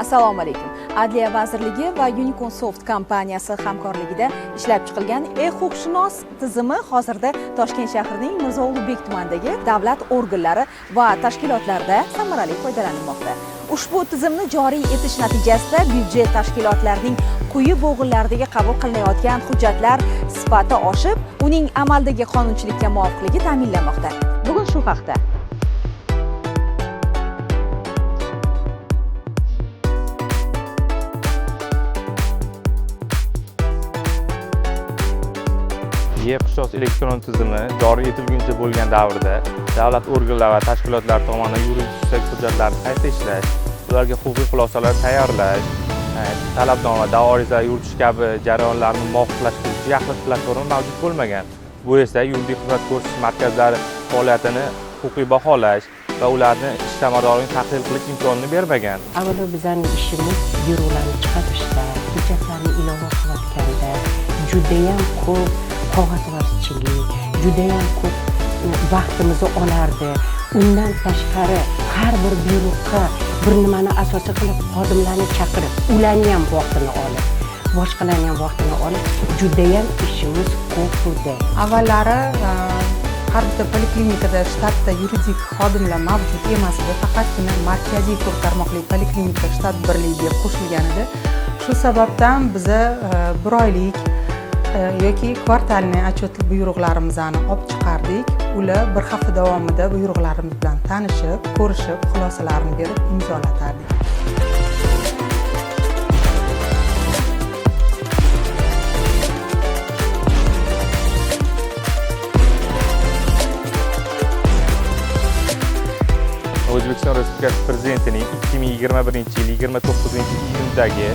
Assalomu alaykum. Adliya vazirligi va Unicorn Soft kompaniyasi hamkorligida ishlab chiqilgan e-huquqshunos tizimi hozirda Toshkent shahrining Mirzo Ulug'bek tumanidagi davlat organlari va tashkilotlarida samarali foydalanilmoqda. Ushbu tizimni joriy etish natijasida byudjet tashkilotlarining quyi bo'g'inlaridagi qabul qilinayotgan hujjatlar sifati oshib, uning amaldagi qonunchilikka muvofiqligi ta'minlanmoqda. Bugun shu haqda. E-Huquqshunos elektron tizimi joriy etilguncha bo'lgan davrda davlat organlari va tashkilotlari tomonidan yuridik tusdagi hujjatlarni qayta ishlash, ularga huquqiy xulosalar tayyorlash, talabnoma va da'vo arizalari yuritish kabi jarayonlarni muvofiqlashtiruvchi yaxlit platforma mavjud bo'lmagan. Bu esa yuridik xizmat ko'rsatish markazlari faoliyatini huquqiy baholash va ularni ish samaradorligini tahlil qilish imkonini bermagan. Avvalo bizani ishimiz byurolarni chiqarishda, hujjatlarni ilova qilayotganda judayam ko'p qog'ozbarchilik, judayam ko'p vaqtimizni olardi. Undan tashqari har bir buyruqqa bir nimani asosi qilib xodimlarni chaqirib, ularni ham vaqtini olib, boshqalarni ham vaqtini olib, judayam ishimiz ko'p edi. Avvallari har bitta poliklinikada shtatda yuridik xodimlar mavjud emas edi. Faqatgina markaziy ko'p tarmoqli poliklinika shtat birligiga qo'shilgan edi. Shu sababdan biza bir oylik yoki квартальный отчет buyruqlarimizni olib chiqardik. Ular bir hafta davomida buyruqlarimiz bilan tanishib, ko'rishib, xulosalarini berib imzolatardik. O'zbekiston Respublikasi Prezidentining 2021-yil 29-iyundagi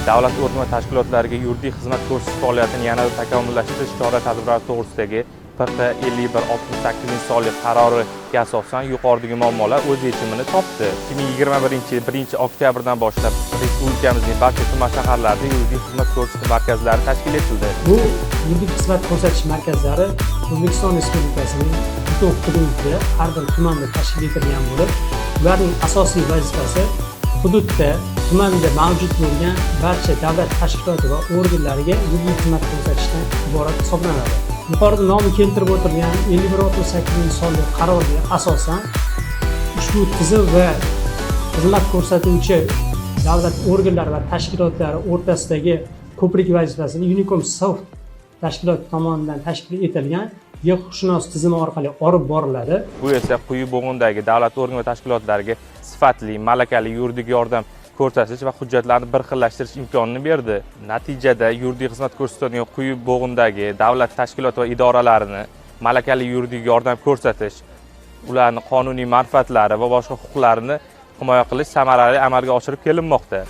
davlat organ va tashkilotlariga yuridik xizmat ko'rsatish faoliyatini yanada takomillashtirish chora-tadbirlari to'g'risidagi PQ 5168 sonli qaroriga asosan yuqoridagi muammolar o'z yechimini topdi. 2021-yil 1-oktyabrdan boshlab respublikamizning barcha tuman shaharlarida yuridik xizmat ko'rsatish markazlari tashkil etildi. Bu yuridik xizmat ko'rsatish markazlari O'zbekiston Respublikasining butun hududida har bir tumanda tashkil etilgan bo'lib, ularning asosiy vazifasi hududda, tumanda mavjud bo'lgan barcha davlat tashkiloti va organlariga yuridik xizmat ko'rsatishdan iborat hisoblanadi. Yuqorida nomi keltirib o'tilgan 5168 sonli qarorga asosan ushbu tizim va xizmat ko'rsatuvchi davlat organlari va tashkilotlari o'rtasidagi ko'prik vazifasini Unicom Soft tashkiloti tomonidan tashkil etilgan e-huquqshunos tizimi orqali olib boriladi. Bu esa quyi bo'g'indagi davlat organ va tashkilotlariga sifatli, malakali yuridik yordam ko'rsatish va hujjatlarni bir xillashtirish imkonini berdi. Natijada yuridik xizmat ko'rsatadigan quyi bo'g'indagi davlat tashkilot va idoralarini malakali yuridik yordam ko'rsatish, ularni qonuniy manfaatlari va boshqa huquqlarini himoya qilish samarali amalga oshirib kelinmoqda.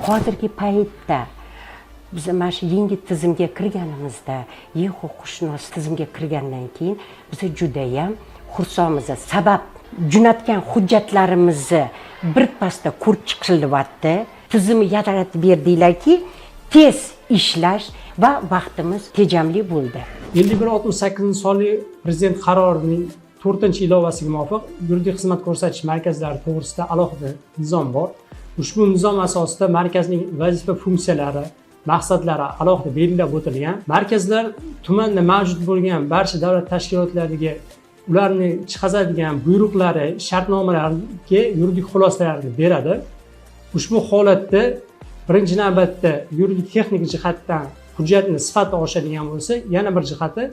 Hozirgi paytda biz mana shu yangi tizimga kirganimizda, e-huquqshunos tizimga kirgandan keyin biz judayam xursandmiz. Sabab, jo'natgan hujjatlarimizni birpasda ko'rib chiqilyapti. Tizimni yaratib berdinglarki, tez ishlash va vaqtimiz tejamli bo'ldi. 5168 sonli prezident qarorining 4-ilovasiga muvofiq yuridik xizmat ko'rsatish markazlari to'g'risida alohida nizom bor. Ushbu nizom asosida markazning vazifa funksiyalari, maqsadlari alohida belgilab o'tilgan. Markazlar tumanda mavjud bo'lgan barcha davlat tashkilotlariga ularni chiqazadigan buyruqlari, shartnomalarga yuridik xulosalarni beradi. Ushbu holatda birinchi navbatda yuridik texnik jihatdan hujjatni sifati oshadigan bo'lsa, yana bir jihati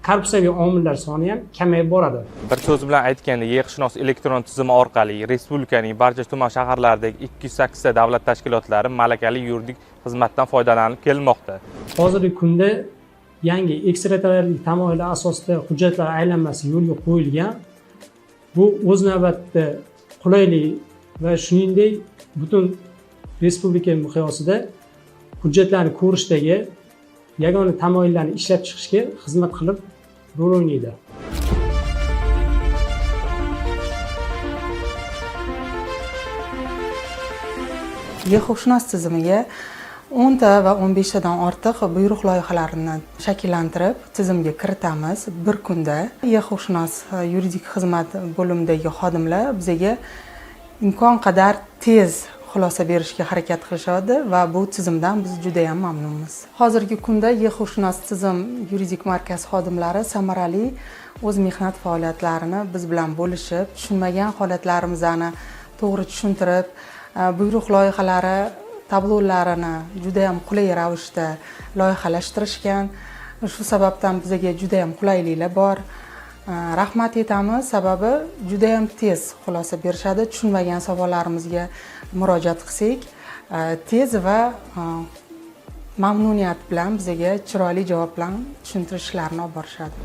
korrupsiyaviy omillar soni ham kamayib boradi. Bir so'z bilan aytganda, e-Huquqshunos elektron tizimi orqali respublikaning barcha tuman shaharlaridagi 208 ta davlat tashkilotlari malakali yuridik xizmatdan foydalanib kelmoqda. Hozirgi kunda yangi ekstraterritorial tamoyillar asosida hujjatlar aylanmasi yo'lga qo'yilgan. Bu o'z navbatida qulaylik va shuningdek butun respublika miqyosida hujjatlarni ko'rishdagi yagona tamoyillarni ishlab chiqishga xizmat qilib rol o'ynaydi. E-huquqshunos tizimiga 10 ta va 15 tadan ortiq buyruq loyihalarini shakllantirib, tizimga kiritamiz bir kunda. E-huquqshunos yuridik xizmat bo'limidagi xodimlar bizaga imkon qadar tez xulosa berishga harakat qilishadi va bu tizimdan biz judayam mamnunmiz. Hozirgi kunda e-huquqshunos tizim yuridik markaz xodimlari samarali o'z mehnat faoliyatlarini biz bilan bo'lishib, tushunmagan holatlarimizni to'g'ri tushuntirib, buyruq loyihalari tablolarini judayam qulay ravishda loyihalashtirishgan. Shu sababdan bizga judayam qulayliklar bor. Rahmat aytamiz, sababi judayam tez xulosa berishadi. Tushunmagan savollarimizga murojaat qilsak, tez va mamnuniyat bilan bizga chiroyli javob bilan tushuntirishlarni olib borishadi.